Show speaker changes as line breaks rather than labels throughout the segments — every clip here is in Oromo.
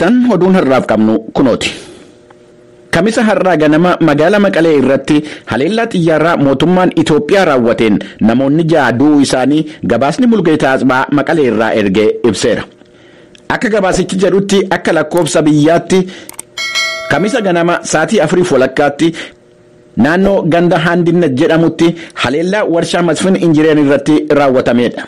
Ooltan, oduun har'aaf qabnu kunooti. Kamisa har'aa ganama magaala Maqalee irratti haleellaa xiyyaaraa mootummaan Itoophiyaa raawwateen namoonni 6 du'uu isaanii gabaasni Mulgeetaa Atsibaa Maqalee irraa ergee ibseera. Akka gabaasichi jedhutti, akka lakkoofsa biyyaatti Kamisa ganama sa'aatii 4:30tti naannoo ganda Haandinnet jedhamutti haleellaa warshaa Masfin Injireen irratti raawwatamedha.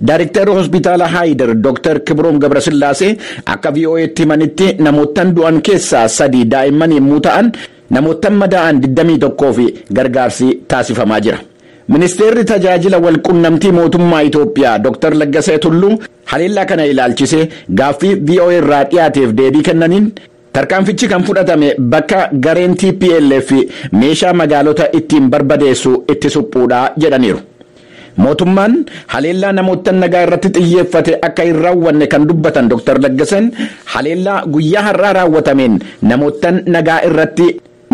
Daariktarri hospitaala Haayidar Dr. Kibroom Gabrasillaasee akka VOA'tti himanitti, namoottan du'an keessaa 3 daa'imman yommuu ta'an, namoottan madaa'an 21 fi gargaarsi taasifamaa jira. Ministeerri tajaajila walqunnamtii mootummaa Itoophiyaa Dr. Laggasee Tulluu haleellaa kana ilaalchisee gaaffii VOA irraa dhiyaateef deebii kennaniin, tarkaanfichi kan fudhatame bakka gareen TPLF meeshaa magaalota ittiin barbadeessu itti suphuudha jedhaniiru. Mootummaan haleellaa namoota nagaa irratti xiyyeeffate akka hin raawwanne kan dubbatan Dr. Laggaseen, haleellaa guyyaa har'aa raawwatameen namoota nagaa irratti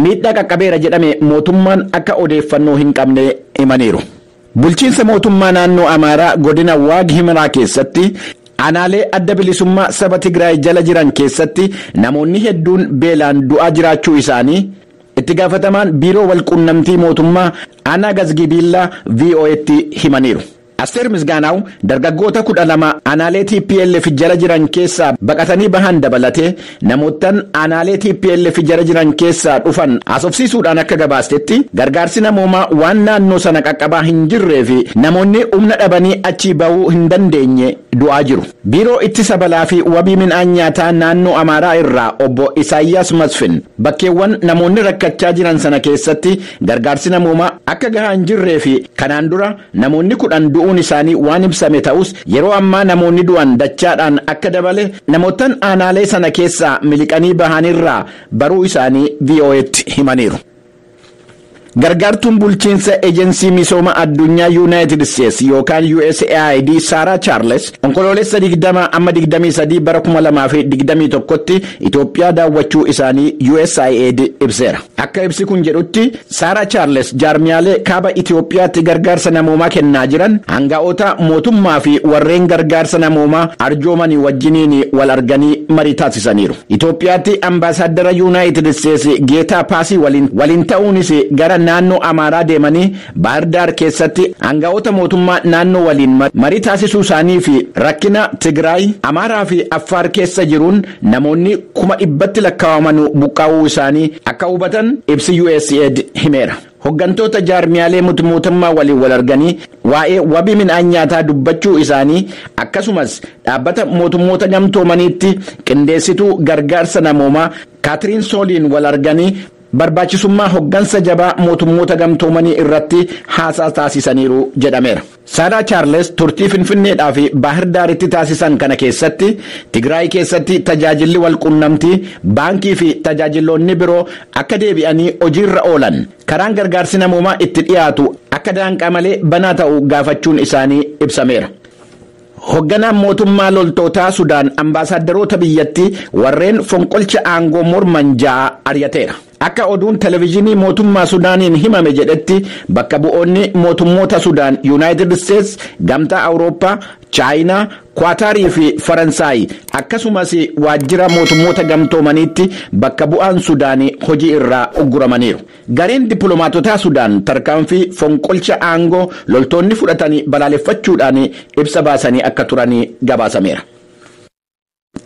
miidhaa qaqqabeera jedhame mootummaan akka odeeffannoo hin qabne himaniiru. Bulchiinsa mootummaa naannoo Amaaraa godina Waag Himraa keessatti aanaalee Adda Bilisummaa Saba Tigraay jala jiran keessatti namoonni hedduun beelaan du'aa jiraachuu isaanii itti gaafatamaan biiroo walqunnamtii mootummaa aanaa Gazgibiillaa VOA'tti himaniiru. Asteer Misgaanaaw dargaggoota 12 aanaalee TPLF jala jiran keessaa baqatanii bahan dabalatee namoottan aanaalee TPLF jala jiran keessaa dhufan haasofsiisuudhaan akka gabaastetti, gargaarsi namoomaa waan naannoo sana qaqqabaa hin jirree fi namoonni humna dhabanii achii bahuu hin dandeenye du'aa jiru. Biiroo ittisa balaa fi wabii midhaan nyaataa naannoo Amaaraa irraa obbo Isaayyaas Masfin bakkeewwan namoonni rakkachaa jiran sana keessatti gargaarsi namoomaa akka gahaa hin jirree fi kanaan dura namoonni 10 du'uun isaanii waan ibsame ta'us, yeroo ammaa namoonni du'an dachaadhaan akka dabale namoottan aanaalee sana keessaa miliqanii bahanirraa baruu isaanii VOA'tti himaniiru. Gargaartuun bulchiinsa ejensii misooma addunyaa Yuunaayitid Isteetsi yookaan USAID Saaraa Chaarles Onkoloolessa 20 amma 23 bara 2021tti Itoophiyaa daawwachuu isaanii USAID ibseera. Akka ibsi kun jedhutti, Saaraa Chaarles jaarmiyaalee kaaba Itoophiyaatti gargaarsa namoomaa kennaa jiran, hanga'oota mootummaa fi warreen gargaarsa namoomaa arjoomanii wajjiniin wal arganii marii taasisaniiru. Itoophiyaatti ambaasaaddara Yuunaayitid Isteetsi Geetaa Paasii waliin ta'uunis gara naannoo Amaaraa deemanii Baahir Daar keessatti hanga'oota mootummaa naannoo waliin marii taasisuu isaanii fi rakkina Tigraay, Amaaraa fi Affaar keessa jiruun namoonni 100,000tti lakkaa'aman buqqaa'uu isaanii akka hubatan ibsi USAID himeera. Hoggantoota jaarmiyaalee mootummaa waliin wal arganii waa'ee wabii midhaan nyaataa dubbachuu isaanii, akkasumas dhaabbata mootummoota gamtoomaniitti qindeessituu gargaarsa namoomaa Kaatiriin Sooliin wal arganii barbaachisummaa hoggansa jabaa mootummoota gamtoomanii irratti haasaa taasisaniiru jedhameera. Saaraa Chaarles turtii Finfinneedhaa fi Baahir Daaritti taasisan kana keessatti Tigraay keessatti tajaajilli walqunnamtii, baankii fi tajaajiloonni biroo akka deebi'anii hojiirra oolan, karaan gargaarsi namoomaa itti dhiyaatu akka daanqaa malee banaa ta'u gaafachuun isaanii ibsameera. Hoogganaan mootummaa loltootaa Sudaan ambaasaadaroota biyyattii warreen fonqolcha aangoo morman ja'a ari'ateera. Akka oduun televezyiinii mootummaa Sudaaniin himame jedhetti, bakka bu'oonni mootummoota Sudaan, Yuunaayitid Isteets, Gamtaa Awurooppaa, Chaayinaa, Kwaataarii fi Faransaay, akkasumas waajjira mootummoota gamtoomaniitti bakka bu'aan Sudaanii hojii irraa ugguramaniiru. Gareen dippiloomaatotaa Sudaan tarkaanfii fonqolcha aangoo loltoonni fudhatanii balaaleffachuudhaan ibsa baasanii akka turanii gabaasameera.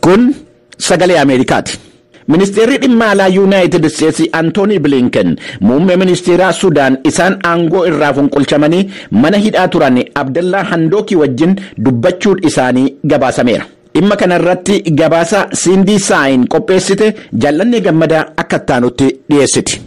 Kun Sagalee Ameerikaati. Ministeerri dhimma alaa Yuunaayitid Isteetsi Antoonii Bilinken muummee ministeeraa Sudaan isaan aangoo irraa fonqolchamanii mana hidhaa turan Abdallaa Handookii wajjin dubbachuun isaanii gabaasameera. Dhimma kanarratti gabaasa Siindii Saayin qopheessite Jaallannee Gammadaa akka ittaanutti dhiyeessiti.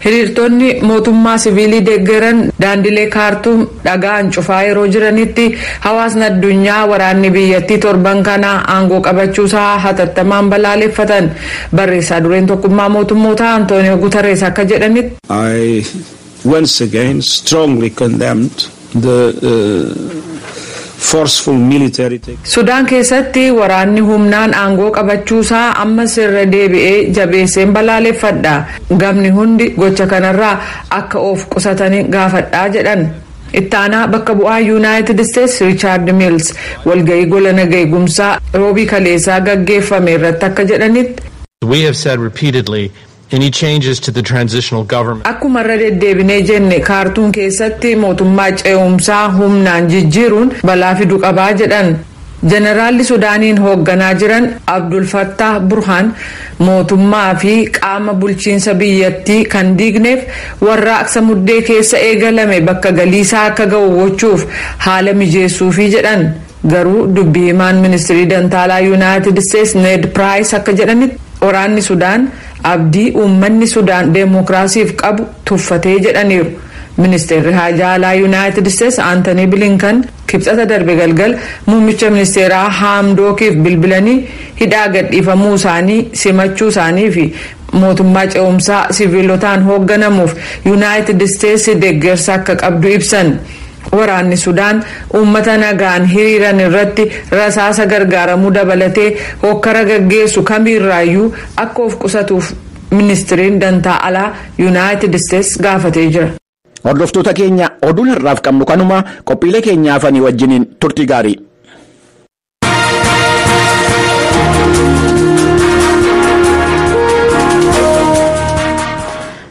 Hiriirtonni mootummaa siviilii deeggaran daandilee Kaartuum dhagaan cufaa yeroo jiranitti, hawaasni addunyaa waraanni biyyattii torban kana aangoo qabachuusaa hatattamaan balaaleffatan. Barreessaa dureen Tokkummaa Mootummoota Antooniyoo Guterres akka jedhanitti,
I once again strongly condemned the forceful military take.
Sudaan keessatti waraanni humnaan aangoo qabachuusaa ammas irra deebi'ee jabeesseen balaaleffadha. Gamni hundi gocha kanarraa akka of qusatanii gaafadhaa jedhan. Ittaanaa bakka bu'aa Yuunaayitid Isteets Riichaard Miils walga'ii gola nageegumsaa roobii kaleessaa gaggeeffame irratti akka jedhanitti.
We have said repeatedly any changes to the transitional government.
Akkuma irra deddeebinee jenne, Kaartuun keessatti mootummaa ce'umsaa humnaan jijjiiruun balaa fiduu qabaa jedhan. Jeneraalli Sudaaniin hoogganaa jiran Abdul Fattah Burhaan mootummaa fi qaama bulchiinsa biyyattii kan diigneef warraaqsa Muddee keessa eegalame bakka galiisaa akka ga'u gochuuf haala mijeessuufi jedhan. Garuu dubbii himaan ministirii dantaalaa Yuunaayitid Isteets Need Piraayis akka jedhanitti, waraanni Sudaan abdii uummanni Sudaan deemokiraasiif qabu tuffatee jedhaniiru. Ministeerri haajaa alaa Yuunaayitid Isteets Aantanii Bilinkan Kibxata darbe galgal muummicha ministeeraa Haamdookiif bilbilanii hidhaa gadhiifamuu isaanii simachuu isaanii fi mootummaa ce'umsaa siviilotaan hoogganamuuf Yuunaayitid Isteets deeggarsa akka qabdu ibsan. Waraanni Sudaan uummata nagaan hiriiran irratti rasaasa gargaaramuu dabalatee hokkara gaggeessu kamiirraayyuu akka of qusatuuf ministiriin dantaa alaa Yuunaayitid Isteets gaafatee jira.
Hordoftoota keenya, oduun har'aaf qabnu kanuma. Qophiilee keenya hafanii wajjiniin turtii gaarii.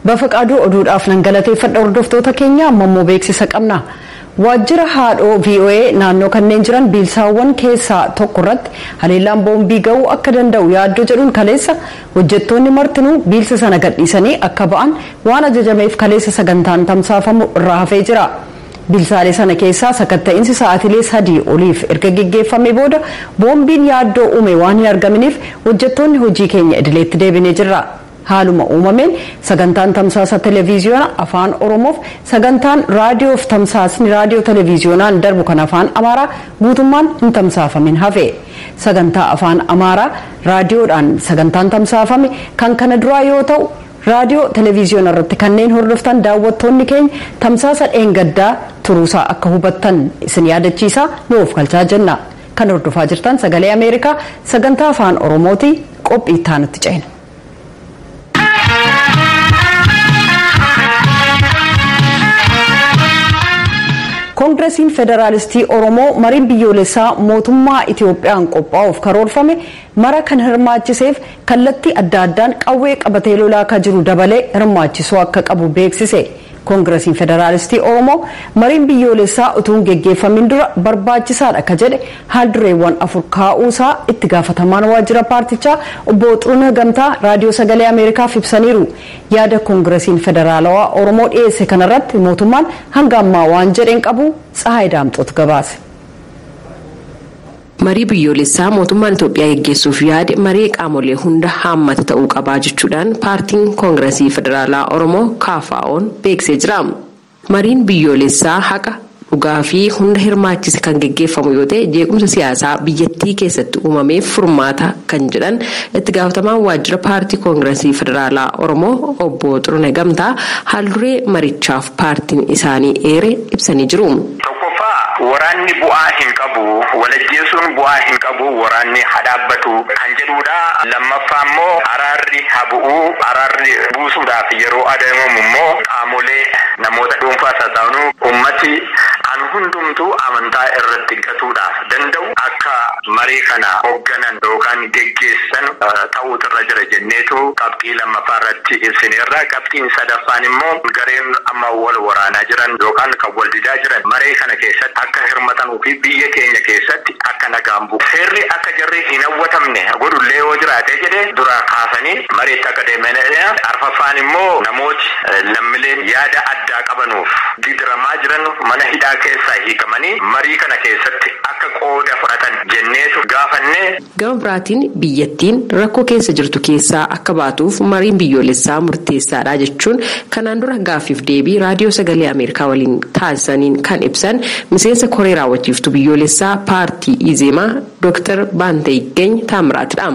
Bafaqaaduu oduudhaaf nan galateeffadha. Hordoftoota keenya, amma immoo beeksisa qabna. Waajjira haadhoo VOA naannoo kanneen jiran biilsaawwan keessaa tokko irratti haleellaan boombii ga'uu akka danda'u yaaddoo jedhuun kaleessa hojjettoonni martinuu biilsa sana gadhiisanii akka ba'an waan ajajameef kaleessa sagantaan tamsaafamu irraa hafee jira. Biilsaalee sana keessaa sakatta'insi sa'aatilee 3 oliif erga geggeeffame booda boombiin yaaddoo uume waan hin argaminiif hojjettoonni hojii keenya idileetti deebinee jirra. Haaluma uumameen sagantaan tamsaasa televiziyoona Afaan Oromoof sagantaan raadiyoof tamsaasni raadiyoo televiziyoonaan darbu kan Afaan Amaaraa guutummaan hin tamsaafamin hafe. Sagantaa Afaan Amaaraa raadiyoodhaan sagantaan tamsaafame kan kana duraa yoo ta'u, raadiyoo televiziyoona irratti kanneen hordoftan daawwattoonni keenya tamsaasa dheengaddaa turuusaa akka hubattan isin yaadachiisaa nuuf galchaa jenna. Kan hordofaa jirtan Sagalee Ameerikaa sagantaa Afaan Oromooti. Qophii itti ceena. Koongiresiin Federaalistii Oromoo mariin biyyoolessaa mootummaa Itiyoophiyaan qophaa'uuf karoorfame mara kan hirmaachiseef kallattii adda addaan qawwee qabatee lolaa akka jiru dabalee hirmaachisuu akka qabu beeksise. Koongiresiin Federaalistii Oromoo mariin biyyoolessaa utuu hin geggeeffamin dura barbaachisaadha akka jedhe haaldureewwan afur kaa'uusaa itti gaafatamaan waajjira paartichaa obbo Xuruunah Gamtaa Raadiyoo Sagalee Ameerikaaf ibsaniiru. Yaada Koongiresiin Federaalawaa Oromoo dhiyeesse kanarratti mootummaan hanga ammaa waan jedheen qabu. Tsahaay Daamxootu gabaase.
Marii biyyoolessaa mootummaan Itoophiyaa geggeessuuf yaade marii qaamolee hunda haammata ta'uu qabaa jechuudhaan paartiin Koongiresii Federaalaa Oromoo KFO'n beeksisee jira. Mariin biyyoolessaa haqa, dhugaa fi hunda hirmaachise kan geggeeffamu yoo ta'e jeequmsa siyaasaa biyyattii keessatti uumameef furmaata kan jedhan itti gaafatamaan waajjira paartii Koongiresii Federaalaa Oromoo obbo Xurunee Gamtaa haalduree marichaaf paartiin isaanii eere ibsanii jiru.
Tokkoffaa, waraanni bu'aa hin qabu, walajjeesuun bu'aa hin qabu, waraanni haa dhaabbatu kan jedhudha. Lammaffaa immoo araarri haa bu'uu, araarri buusuudhaaf yeroo adeemamu immoo qaamolee namoota dhuunfaas haa ta'anu ummati kan hundumtuu amantaa irratti gatuudhaaf danda'u akka marii kana hoogganan yookaan geggeessan ta'uutu irra jira jenneetu qabxii lammaffaa irratti ibsineerra. Qabxiin sadaffaan immoo gareen amma wal waraanaa jiran yookaan kan wal didaa jiran maree kana keessatti akka hirmatanuu fi biyya keenya keessatti akka nagaan bu'u. Seerri akka jarri hin hawwatamne godhullee yoo jiraate jedhe dura kaasanii mareetti akka deemanidha. Arfaffaan immoo namooti lammileen yaada addaa qabanuuf gidiramaa jiran mana hidhaa keessaa hiikamanii marii kana keessatti akka qooda fudhatan jenneetu gaafanne.
Gama biraatiin biyyattiin rakkoo keessa jirtu keessaa akka baatuuf mariin biyyoolessaa murteessaadha jechuun kanaan dura gaaffiif deebii Raadiyoo Sagalee Ameerikaa waliin taasisaniin kan ibsan miseensa koree raawwachiiftuu biyyoolessaa paartii Izeemaa Dooktar Baantee Iggeeny Taamiraatidha.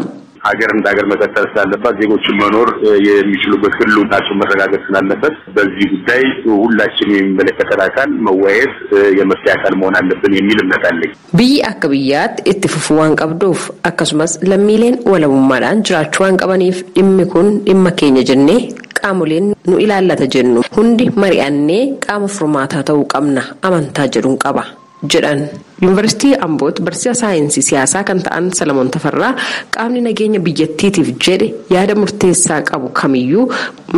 ሀገር እንደ ሀገር መቀጠል ስላለባት ዜጎችን መኖር የሚችሉበት ህልውናቸው መረጋገጥ ስላለበት በዚህ ጉዳይ ሁላችንም የሚመለከተን አካል መወያየት የመፍትሄ አካል መሆን አለብን የሚል እምነት አለኝ።
Biyyi akka biyyaatti itti fufuu waan qabduuf akkasumas lammiileen walabummaadhaan jiraachuu waan qabaniif dhimmi kun dhimma keenya jennee qaamoleen nu ilaallata jennu hundi mari'annee qaama furmaataa ta'uu qabna amantaa jedhuun qaba jedhan. Yuunivarsiitii Ambootti barsiisaa saayinsii siyaasaa kan ta'an Salamoon Tafarraa qaamni nageenya biyyattiitiif jedhe yaada murteessaa qabu kamiyyuu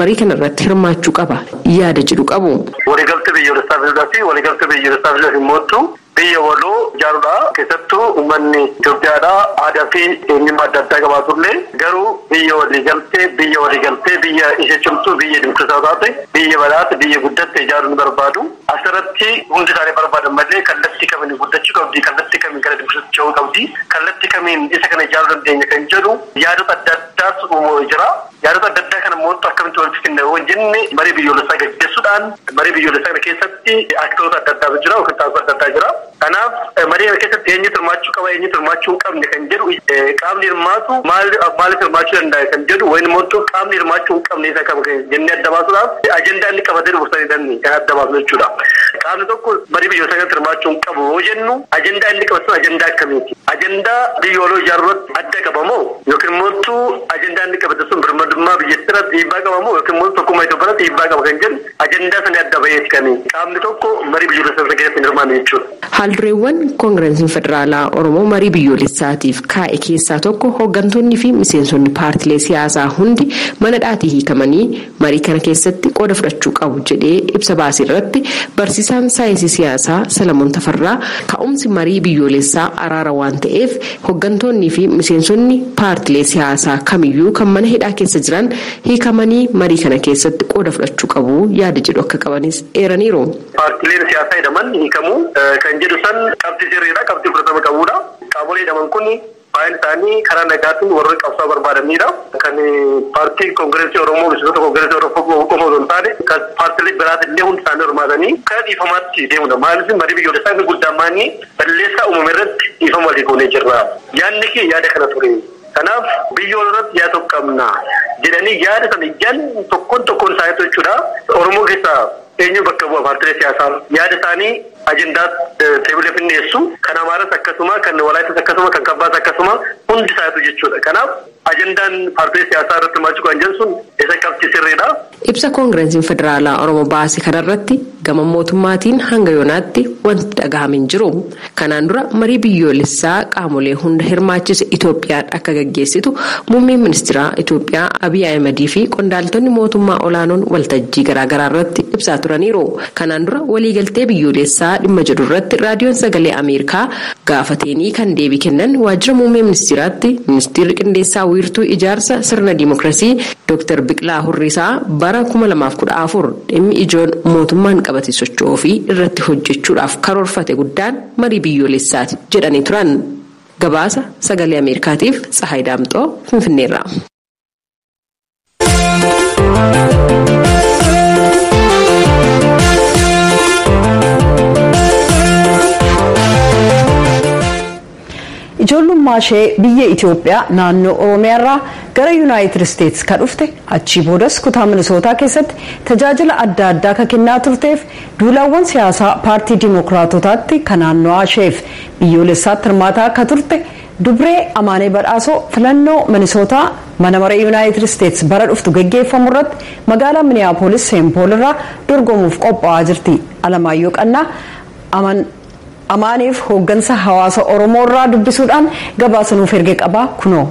marii kanarratti hirmaachuu qaba yaada jedhu qabu.
Waliigaltee biyyoolessaa fiduudhaa fi waliigaltee biyyoolessaa fiduudhaaf immoo biyya waloo ijaaruudha. Keessattuu uummanni Itoophiyaadha aadaa fi eenyummaa adda addaa qabaatullee garuu biyya waliigaltee biyya ishee cimtuu biyya dimokiraataa taate biyya badhaate biyya guddatte ijaaruu ni barbaadu. Asirratti hundi isaanii barbaadan malee kallattii kamiin guddachuu qabdi, kallattii kamiin gara dimokiraasiitti ce'uu qabdi, kallattii kamiin isa kana ijaaruu dandeenya kan jedhu yaadota adda addaatu uumamee jira. Yaadota adda addaa kana immoo akkamitti walitti finna yoo jenne marii biyyoolessaa gaggeessuudhaan marii biyyoolessaa kana keessatti aktoota adda addaatu jira yookiin taasisa adda addaa jira. Kanaaf marii kana keessatti eenyutu hirmaachuu qaba eenyutu hirmaachuu hin qabne kan jedhu qaamni hirmaatu maaliif hirmaachuu danda'a kan jedhu wayin immoo qaamni hirmaachuu hin qabne isa qaba jennee adda baasuudhaaf ajandaa inni qabatee dhufu sanii kan adda baasu jechuudha. Qaamni tokko marii biyyoolessaa kanatti hirmaachuu hin qabu yoo jennu ajandaa inni qabatu ajandaa akkamiiti? Ajandaa biyya waloo ijaaruu irratti adda qabamoo yookiin immoo ajandaa inni qabate sun birmadummaa biyyattii irratti dhiibbaa qabamoo yookiin immoo tokkummaa Itoophiyaa irratti dhiibbaa qaba kan jedhu ajandaa sana adda baheeti kan qaamni tokko marii biyyoolessaa keessatti hin hirmaanne jechuudha.
Haaldureewwan Koongireensiin Federaalaa Oromoo marii biyyoolessaatiif kaa'e keessaa tokko hooggantoonni fi miseensonni paartilee siyaasaa hundi mana dhaatii hiikamanii marii kana keessatti qooda fudhachuu qabu jedhee ibsa baasee irratti barsiisaan saayinsii siyaasaa Salamoon Tafarraa ka'umsi marii biyyoolessaa araara waan ta'eef hooggantoonni fi miseensonni paartilee siyaasaa kamiyyuu kan mana hidhaa keessa jiran hiikamanii marii kana keessatti qooda fudhachuu qabu yaada jedhu akka qabanis eeraniiru.
Paartileen siyaasaa hidhaman hiikamuu kan jedhu san qabxii sirriidha, qabxii fudhatama qabudha. Qaamolee hidhaman kun baay'een isaanii karaa nagaatiin warra qabsoo barbaadanidha. Kan paartii Koongireesii Oromoo miseensota Koongireesii Oromoo qofa osoo hin taane kan paartilee biraas illee hundi isaanii hirmaatanii karaa dhiifamaatti deemudha. Maaliif marii biyyoolessaa inni guddaan maanni balleessaa uumame irratti dhiifama walii goonee jirra. Yaadni kee yaada kana ture. Kanaaf biyya walirratti yaada tokko qabna jedhanii yaada sana ijaan tokkoon tokkoon isaaniitu jechuudha. Oromoo keessaa eenyu bakka bu'a paartilee siyaasaa yaada isaanii ajandaa teebilee finneessu kan Amaaras akkasuma kan Walaayittas akkasuma kan Kabbaas akkasuma hundi isaatu jechuudha. Kanaaf ajandaan paartilee siyaasaa irratti hirmaachuu kan jedhu sun isa qabxii sirriidha.
Ibsa Koongireensiin Federaalaa Oromoo baase kanarratti gama mootummaatiin hanga yoonaatti wanti dhagahame hin jiru. Kanaan dura marii biyyoolessaa qaamolee hunda hirmaachise Itoophiyaan akka gaggeessitu muummeen ministeera Itoophiyaa Abiy Ahimad fi qondaaltonni mootummaa olaanoon waltajjii garaagaraa irratti ibsaa turaniiru. Kanaan dura waliigaltee biyyoolessaa dhimma jedhu irratti raadiyoon sagalee Ameerikaa gaafateenii kan deebii kennan waajjira muummee ministeeraatti ministeerri qindeessaa wiirtuu ijaarsa sirna dimookiraasii Dr. Biqilaa Hurrisaa bara 2014 dhimmi ijoon mootummaan qabate socho'uu fi irratti hojjechuudhaaf karoorfate guddaan marii biyyoolessaati jedhanii turan. Gabaasa sagalee Ameerikaatiif Tsahaay Daamxoo Finfinneerraa.
Ijoollummaa ishee biyya Itoophiyaa naannoo Oromiyaarraa gara Yuunaayitid Isteetsi kan dhufte achii boodas kutaa Minisootaa keessatti tajaajila adda addaa kan kennaa turteef duulaawwan siyaasaa paartii Dimookiraatotaatti kan naannoo isheef biyyoolessaatti hirmaataa akka turte Dubree Amaanee Badhaasoo filannoo Minisootaa mana maree Yuunaayitid Isteetsi bara dhuftu geggeeffamu irratti magaalaa Miniyaapolis Seenpool irraa dorgomuuf qophaa'aa jirti. Alamaayyoo Qannaa Amaaneef hooggansa hawaasa Oromoo irraa dubbisuudhaan gabaasa nuuf erge qabaa kunoo.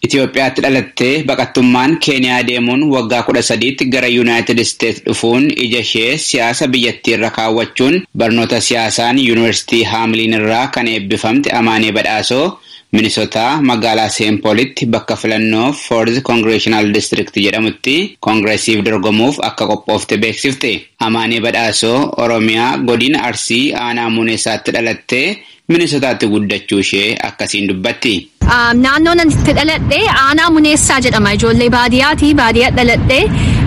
Itoophiyaatti dhalattee baqattummaan Keeniyaa deemuun waggaa 13tti gara Yuunaayitid Isteetsi dhufuun ija ishee siyaasa biyyattii irra kaawwachuun barnoota siyaasaan Yuunivarsiitii Haamiliin irraa kan eebbifamte Amaanee Badhaasoo Minisootaa magaalaa Seenpoolitti bakka filannoo Foorz Koongireeshinaal Distrikt jedhamutti koongireesiif dorgomuuf akka qophoofte beeksifte. Amaanee Badhaasoo Oromiyaa godina Arsii aanaa Muneessaatti dhalattee Minisootaatti guddachuu ishee akkasiin dubbatti.
Naannoon ani itti dhaladhe aanaa Muneessaa jedhama. Ijoollee baadiyyaati. Baadiyyaa dhaladhe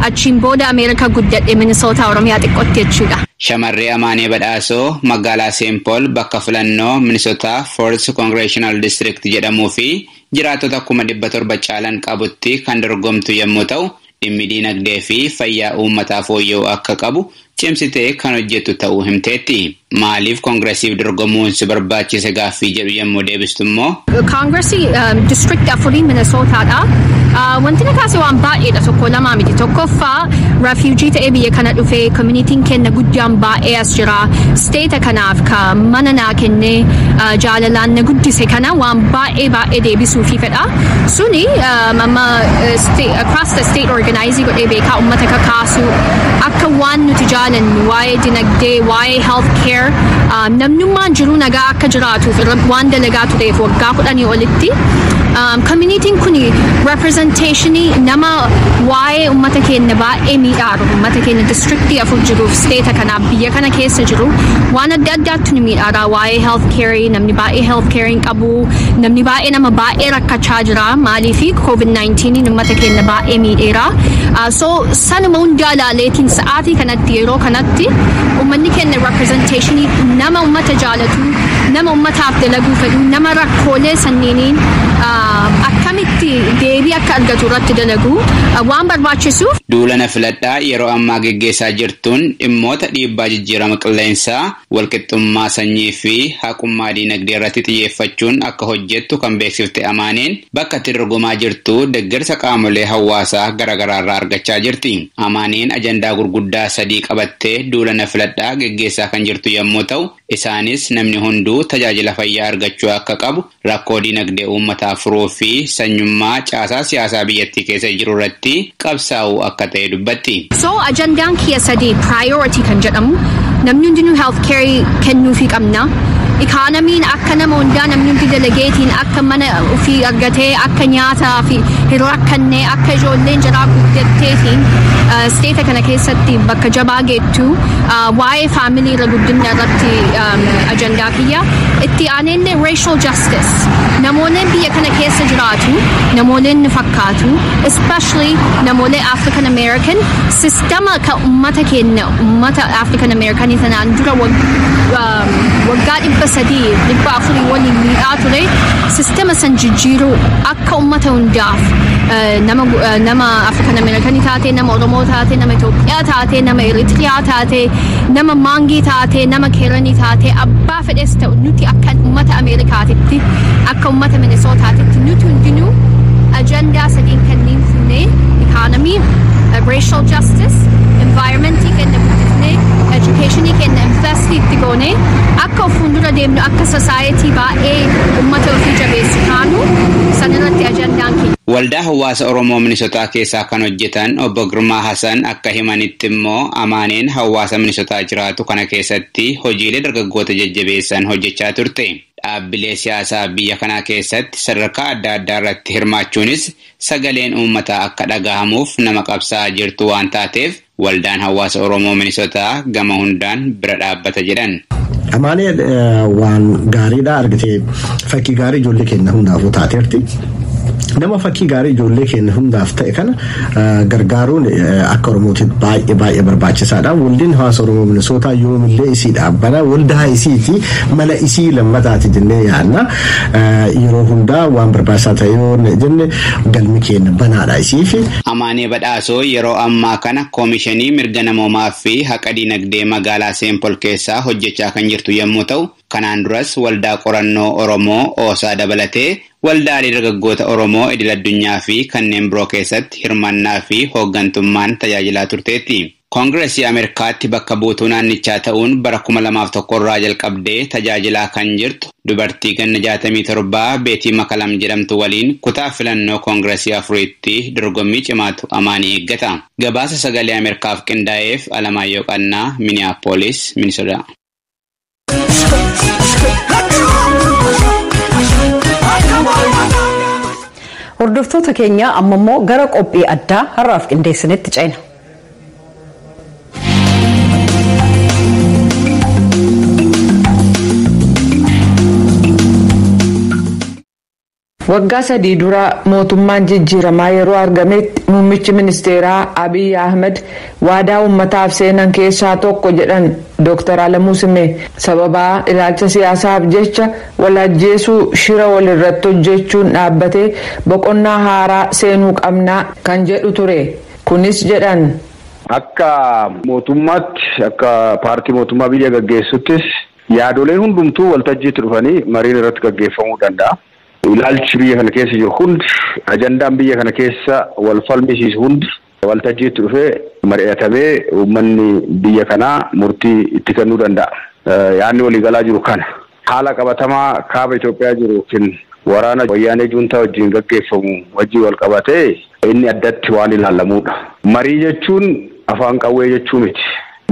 achiin booda Ameerikaa guddadhe Minisootaa Oromiyaa xiqqootti jechuudha.
Shamarree Amaanee Badhaasoo magaalaa Seenpool bakka filannoo Minisootaa Foorz Koongireeshinaal Distrikt jedhamuu fi jiraattota 700,000 caalan qabutti kan dorgomtu yommuu ta'u, dhimmi diinagdee fi fayyaa uummataa fooyya'uu akka qabu cimsitee kan hojjettu ta'uu himteetti. Maaliif koongiresiif dorgomuun si barbaachise gaaffii jedhu yommuu deebistu immoo?
Koongiresii district 4 Minnesotaadha. Wanti na kaase waan baay'eedha, tokko lamaa miti. Tokkoffaa, refugee ta'ee biyya kana dhufee, communityn keenya guddaan baay'ee as jira. State kanaaf ka mana naa kennee jaalalaan na guddise kana waan baay'ee baay'ee deebisuufi fedha. Suni amma across the state organizing godhee beekaa, uummata kakaasu, akka waan nuti jaalannu, waa'ee dinagdee, waa'ee health care, namnummaan jiru nagaa akka jiraatuuf waan dalagaa tureef waggaa 10 olitti. Communityn kun representationii nama waa'ee uummata keenya baay'ee miidhaaru, uummata keenya districtii 4 jiruuf, state kanaaf, biyya kana keessa jiru, waan adda addaatti nu miidhaara. Waa'ee health care, namni baay'ee health care hin qabu, namni baay'ee, nama baay'ee rakkachaa jira. Maaliifi COVID-19 uummata keenya baay'ee miidheera. So sanuma hundaa ilaaleetiin sa'aatii kanatti, yeroo kanatti, uummanni keenya representationii nama uummata jaalatu, nama uummataaf dalaguu fedhu, nama rakkoolee sanniiniin akkamitti deebii akka argatu irratti dalagu waan barbaachisuuf.
Duula na filadhaa yeroo ammaa geggeessaa jirtuun dhimmoota dhiibbaa jijjiirama qilleensaa, walqixxummaa sanyii fi haqummaa diinagdee irratti xiyyeeffachuun akka hojjettu kan beeksifte Amaaneen, bakka itti dorgomaa jirtu deeggarsa qaamolee hawaasaa garaagaraa irraa argachaa jirti. Amaaneen ajandaa gurguddaa sadii qabattee duula na filadhaa geggeessaa kan jirtu yommuu ta'u, isaanis namni hunduu tajaajila fayyaa argachuu akka qabu, rakkoo diinagdee uummataa furuu fi sanyummaa caasaa siyaasaa biyyattii keessa jiru irratti qabsaa'uu akka ta'e dubbatti.
So ajandaan kiyya sadii, priority kan jedhamu, namni hundinuu health care kennuufii qabna. Ikaanamiin akka nama hundaa, namni hundi dalageetiin akka mana ofii argatee, akka nyaataa fi hin rakkanne, akka ijoolleen jaraa guddatteetiin state kana keessatti bakka jabaa geettu, waa'ee family irra guddina irratti ajandaa kiyya. Itti aanellee racial justice. Namooleen biyya kana keessa jiraatu, namooleen nu fakkaatu, especially namoolee African American, sistema ka ummata keenya, ummata African American sanaan dura waggaa 300, 400 waliin miidhaa ture, sistema san jijjiiruu, akka ummata hundaaf, nama African American taate, nama Oromoo taate, nama Itoophiyaa taate, nama Eritiriyaa taate, nama Maangii taate, nama Keeranii taate, abbaa fedhes ta'u, nuti akka ummata Ameerikaatitti, akka ummata Minnesootaatitti, nuti hundinuu ajandaa sadiin kanneen fuunee, economy, racial justice, environmentii keenya guddifnee, educationii keenya invest itti goonee, akka of fuuldura deemnu, akka society baay'ee ummata ofii jabeessu taanu, sanirratti ajandaan keenya.
Waldaa hawaasa Oromoo Minisotaa keessaa kan hojjetan obbo Girmaa Hassan akka himanitti immoo, Amaaneen hawaasa Minisotaa jiraatu kana keessatti hojiilee dargaggoota jajjabeessan hojjechaa turte. Dhaabbilee siyaasaa biyya kanaa keessatti sadarkaa adda addaa irratti hirmaachuunis sagaleen uummataa akka dhagahamuuf nama qabsaa'aa jirtu waan taateef, waldaan hawaasa Oromoo Minisotaa gama hundaan bira dhaabbata jedhan.
Amaaneen waan gaariidha argite, fakkii gaarii ijoollee keenya hundaafuu taateerti. Nama fakkii gaarii ijoollee keenya hundaaf ta'e kana gargaaruun akka Oromootti baay'ee baay'ee barbaachisaadha. Waldaan hawaasa Oromoo Minisootaa yoomillee isii dhaabbana. Waldaa isiiti, mana isii lammataati jennee yaadna. Yeroo hundaa waan barbaachisaa ta'e yoo jenne galmi keenya banaadha isiif.
Amaanee Badhaasoo yeroo ammaa kana Koomishinii Mirga Namoomaa fi Haqa Dinagdee magaalaa Seenpol keessaa hojjechaa kan jirtu yommuu ta'u, kanaan duras waldaa qorannoo Oromoo Oosaa dabalatee waldaalee dargaggoota Oromoo idil addunyaa fi kanneen biroo keessatti hirmaannaa fi hooggantummaan tajaajilaa turteetti. Koongireesii Ameerikaatti bakka buutuu naannichaa ta'uun bara 2001 irraa jalqabdee tajaajilaa kan jirtu dubartii ganna 67 Beetii Makalam jedhamtu waliin kutaa filannoo Koongireesii afuriitti dorgommii cimaatu Amaanii eeggata. Gabaasa Sagalee Ameerikaaf qindaa'eef Alamaayyoo Qannaa, Minneapolis, Minnesota.
Hordoftoota keenya, amma immoo gara qophii addaa har'aaf qindeessinitti ceena.
Waggaa 3 dura mootummaan jijjiiramaa yeroo argametti muummichi ministeeraa Abiy Ahmed waadaa uummataaf seenan keessaa tokko jedhan Dr. Alamuu Simee sababaa ilaalcha siyaasaaf jecha walajjeesuu shira walirratti hojjechuun dhaabbatee boqonnaa haaraa seenuu qabnaa kan jedhu ture. Kunis jedhan.
Akka mootummaatti akka paartii mootummaa biyya gaggeessuttis yaadoleen hundumtuu waltajjiitti dhufanii mariin irratti gaggeeffamuu danda'a. Ilaalchi biyya kana keessa jiru hundi ajandaan biyya kana keessa wal falmisiisu hundi waltajjiitti dhufee mari'atamee uummanni biyya kanaa murtii itti kennuu danda'a. Yaadni waliigalaa jiru kana. Haala qabatamaa kaaba Itoophiyaa jiru yookiin waraana wayyaanee juuntaa wajjin gaggeeffamu wajjin wal qabatee inni addatti waan ilaalamudha. Marii jechuun afaan qawwee jechuu miti.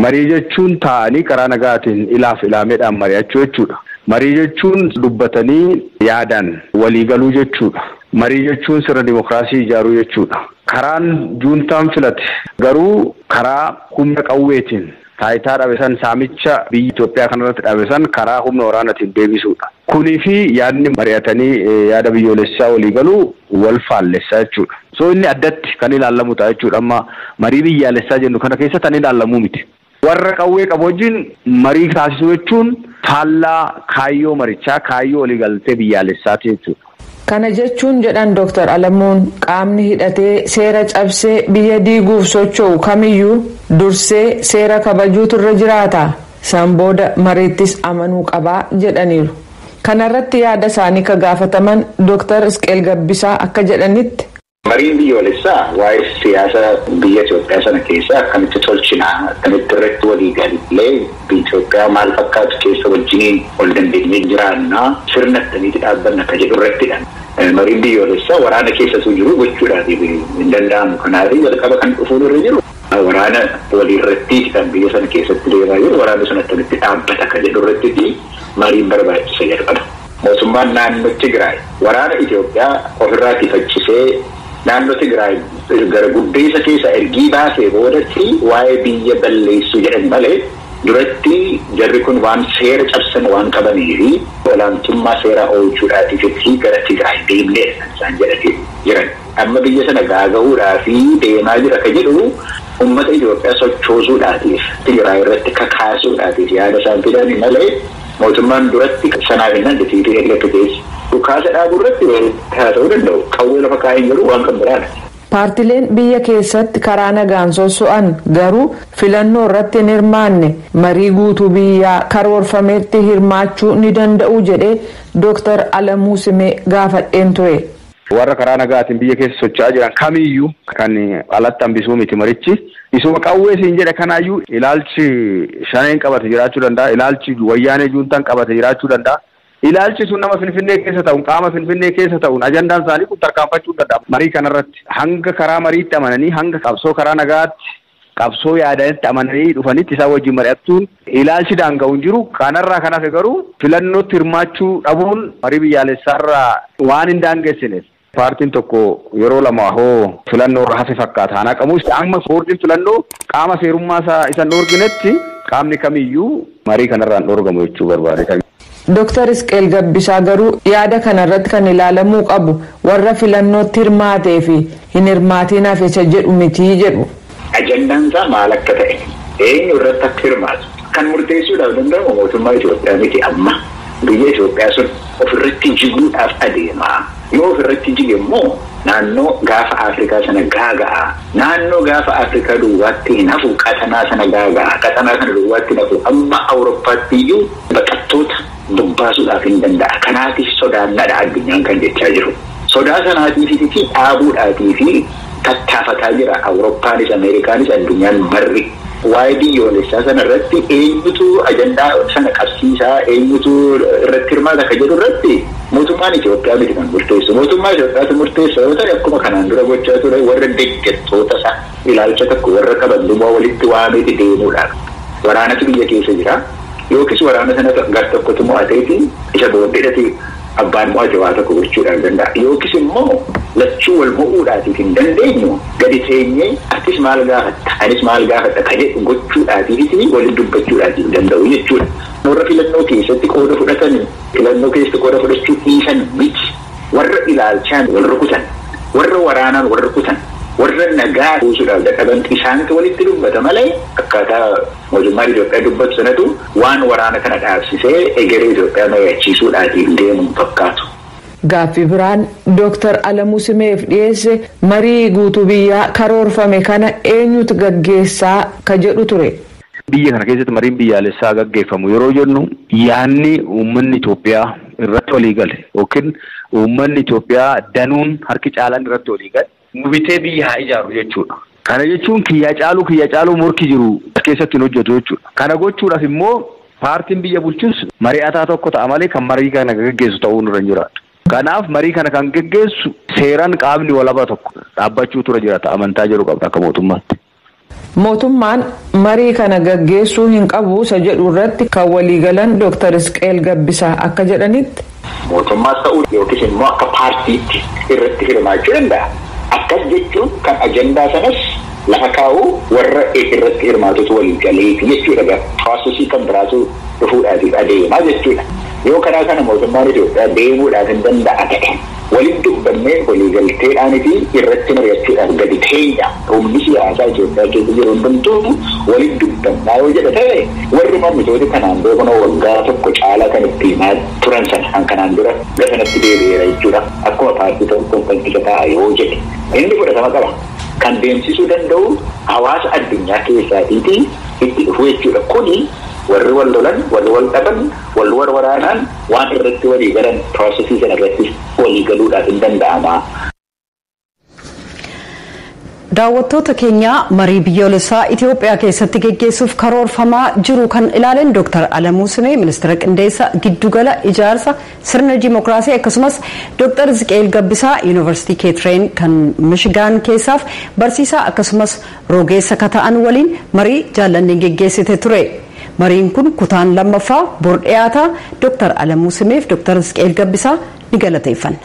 Marii jechuun taa'anii karaa nagaatiin ilaaf ilaameedhaan mari'achuu jechuudha. Marii jechuun dubbatanii yaadaan waliigaluu jechuudha. Marii jechuun sirna dimookiraasii ijaaruu jechuudha. Karaan juuntaan filate garuu karaa humna qawweetiin taayitaa dhabe san saamicha biyya Itoophiyaa kanarratti dhabe san karaa humna waraanaatiin deebisuudha. Kunii fi yaadni mari'atanii yaada biyyoolessaa waliigaluu wal faallessaa jechuudha. So inni addatti kan ilaalamu ta'a jechuudha. Amma marii biyyaalessaa jennu kana keessa kan ilaalamuu miti. Warra qawwee qabu wajjin marii taasisuu jechuun faallaa kaayyoo marichaa kaayyoo waliigaltee biyyaalessaati jechuudha.
Kana jechuun jedhan Dr. Alamuun qaamni hidhatee seera cabsee biyya diiguuf socho'u kamiyyuu dursee seera kabajuutu irra jiraata. San booda mariittis amanuu qabaa jedhaniiru. Kanarratti yaada isaanii ka gaafataman Dr. Isqeel Gabbisaa akka jedhanitti.
Mariin biyyoolessaa waa'ee siyaasa biyya Itoophiyaa sana keessa akkamitti tolchinaa akkamitti irratti walii galee biyya Itoophiyaa maal fakkaatu keessa wajjiniin wal dandeenyee jiraannaa sirna akkamitti dhaabbanna akka jedhu irrattidha. Mariin biyyoolessaa waraana keessatu jiru gochuudhaaf hin danda'amu. Kanaaf jalqaba kan dhufuun irra jiru waraana waliirratti kan biyya sana keessatti deemaa jiru waraanni sun akkamitti dhaabbata akka jedhu irratti mariin barbaachisa jalqaba. Mootummaan naannoo Tigraay waraana Itoophiyaa ofirraa faccisee naannoo Tigraay gara guddeessa keessa ergii baasee boodatti waa'ee biyya balleessuu jedhan malee duratti jarri kun waan seera cabsan waan qabanii fi olaantummaa seeraa oolchuudhaatiif gara Tigraay deemnee kan isaan jedhanii jiran. Amma biyya sana gaaga'uudhaa fi deemaa jira ka jedhu uummata Itoophiyaa sochoosuudhaatiif Tigraay irratti kakaasuudhaatiif yaada isaan fidan malee mootummaan duratti sanaaf hin dandeenye eeggatu keessa. Dhukaasa dhaabuu irratti haasa'uu danda'u. Qawwee lafa kaa'een jiru waan kan biraadha.
Paartileen biyya keessatti karaa nagaan socho'an garuu filannoo irratti hin hirmaanne marii guutuu biyyaa karoorfametti hirmaachuu ni danda'u jedhee Dr. Alamuu Simee gaafadheen ture.
Warra karaa nagaatiin biyya keessa socho'aa jiran kamiyyuu kan alatti hambisuu miti marichi. Isuma qawwee siin jedhe kanaayyuu ilaalchi shaneen qabate jiraachuu danda'a. Ilaalchi wayyaanee juuntaan qabate jiraachuu danda'a. Ilaalchi sun nama Finfinnee keessa ta'uun qaama Finfinnee keessa ta'uun ajandaan isaanii kun tarkaanfachuu danda'a. Marii kanarratti hanga karaa mariitti amananii hanga qabsoo karaa nagaatti qabsoo yaadanitti amananii dhufanitti isaan wajjin mari'achuun ilaalchi daanga'u hin jiru. Kanarraa kan hafe garuu filannootti hirmaachuu dhabuun marii biyyaalessaarraa waan hin daangessineef. Paartiin tokko yeroo lama hoo filannoo irra hafe fakkaata. Haa naqamus amma boordiin filannoo qaama seerummaa isaa isan dhoorginetti qaamni kamiyyuu marii kanarraan dhoorgamu jechuu barbaade.
Dr. Isqeel Gabbisaa garuu yaada kanarratti kan ilaalamuu qabu warra filannootti hirmaatee fi hin hirmaatiin hafe isa jedhu miti jedhu.
Ajandaan isaa maal akka ta'e eenyu irratti akka hirmaatu kan murteessuudhaaf danda'amu mootummaa Itoophiyaa miti amma biyya Itoophiyaa sun ofirratti jiguudhaaf adeema. Yoo ofirratti jige immoo naannoo gaafa Afrikaa sana gaaga'a. Naannoo gaafa Afrikaa duwwaatti hin hafu qaxanaa sana gaaga'a. Qaxanaa sana duwwaatti hin hafu amma Awurooppaatti iyyuu baqattoota bobbaasuudhaaf hin danda'a. Kanaatiif sodaannadha addunyaan kan jechaa jiru. Sodaa sanaatiif fi dhaabuudhaatii fi tattaafataa jira. Awurooppaanis Ameerikaanis addunyaan marri. Waa'ee biyyoolessaa sana irratti eenyutu ajandaa sana qabsiisaa eenyutu irratti hirmaata akka jedhu irratti mootummaan Itoophiyaa miti kan murteessu. Mootummaa Itoophiyaatu murteessa yoo ta'e akkuma kanaan dura gochaa ture warra deeggartoota isaa ilaalcha tokko warra qaban duwwaa walitti waameeti deemuudhaan. Waraanatu biyya keessa jira. Yookiis waraana sana gar tokkotu mo'ateeti isa booddeedhati abbaan mo'ate waa tokko gochuudhaan danda'a. Yookiis immoo lachuu wal mo'uudhaatiif hin dandeenyu gadi teenyee atis maal gaafatta anis maal gaafatta ka jedhu gochuudhaatiifis waliin dubbachuudhaatiif danda'u jechuudha. Warra filannoo keessatti qooda fudhatan filannoo keessatti qooda fudhachuu dhiisan miti. Warra ilaalchaan wal rukutan, warra waraanaan wal rukutan, warra nagaa buusuudhaaf dadhaban isaantu walitti dubbata malee akkaataa mootummaan Itoophiyaa dubbatu sanatu waan waraana kana dhaabsisee egeree Itoophiyaa mari'achiisuudhaatiin deemuun fakkaatu.
Gaaffii biraan Dooktar Alamuu Simeef dhiyeesse marii guutuu biyyaa karoorfame kana eenyutu gaggeessaa ka jedhu ture.
Biyya kana keessatti mariin biyyaalessaa gaggeeffamu yeroo jennu yaanni uummanni Itoophiyaa irratti walii gale yookiin uummanni Itoophiyaa danuun harki caalaan irratti walii gale nu bitee biyya haa ijaaru jechuudha. Kana jechuun kiyyaa caaluu morki jiru keessatti hin hojjetu jechuudha. Kana gochuudhaaf immoo paartiin biyya bulchus mari'ataa tokko ta'a malee kan marii kana gaggeessu ta'uu nurra hin jiraatu. Kanaaf marii kana kan gaggeessu seeraan qaamni walaba tokko dhaabbachuu tura jiraata amantaa jedhu qabna akka mootummaatti.
Mootummaan marii kana gaggeessuu hin qabu isa jedhu irratti kan waliigalan Dooktar Isqeel Gabbisaa akka jedhanitti.
Mootummaas ta'uu yookiis immoo akka paartiitti irratti hirmaachuu danda'a. Akkas jechuun kan ajandaa sanas lafa kaa'u warra irratti hirmaatutu waliigaleeti jechuudha. Hawaasosii kan biraatu dhufuudhaatiif adeemaa jechuudha. Yoo karaa kana mootummaan Itoophiyaa deemuudhaaf hin danda'a ta'e waliin dubbannee waliigalteedhaanii fi irratti mari'achuudhaaf gadi teenya humni siyaasaa Itoophiyaa keessa jiru hundumtuu waliin dubbannaa yoo jedha ta'e warri mormitooti kanaan dura kunoo waggaa tokko caalaa kan itti himaa turan sana kan kanaan dura gara sanatti deebi'eera jechuudha. Akkuma paartii tokko kan isa ta'a yoo jedhe inni fudhatama qaba. Kan deemsisuu danda'u hawaasa addunyaa keessaatiitii itti dhufu jechuudha. Kuni warri wal lolan, warri wal dhaban, wal waraanaan waan irratti walii galan piroosesii sana irratti walii galuudhaaf hin danda'ama.
Daawwattoota keenya marii biyyoolessaa Itoophiyaa keessatti geggeessuuf karoorfamaa jiru kan ilaalen Dooktar Alamuu Simee ministeera qindeessa giddugala ijaarsa sirna dimookiraasii akkasumas Dooktar Ziqeel Gabbisaa Yuunivarsiitii Keetireen kan Mishigaan keessaaf barsiisaa akkasumas rogeessa ka ta'an waliin marii jaallanneen geggeessite ture. Mariin kun kutaan lammaffaa bor dhiyaataa Dooktar Alamuu Simeef Dooktar Ziqeel Gabbisaa ni galateeffanna.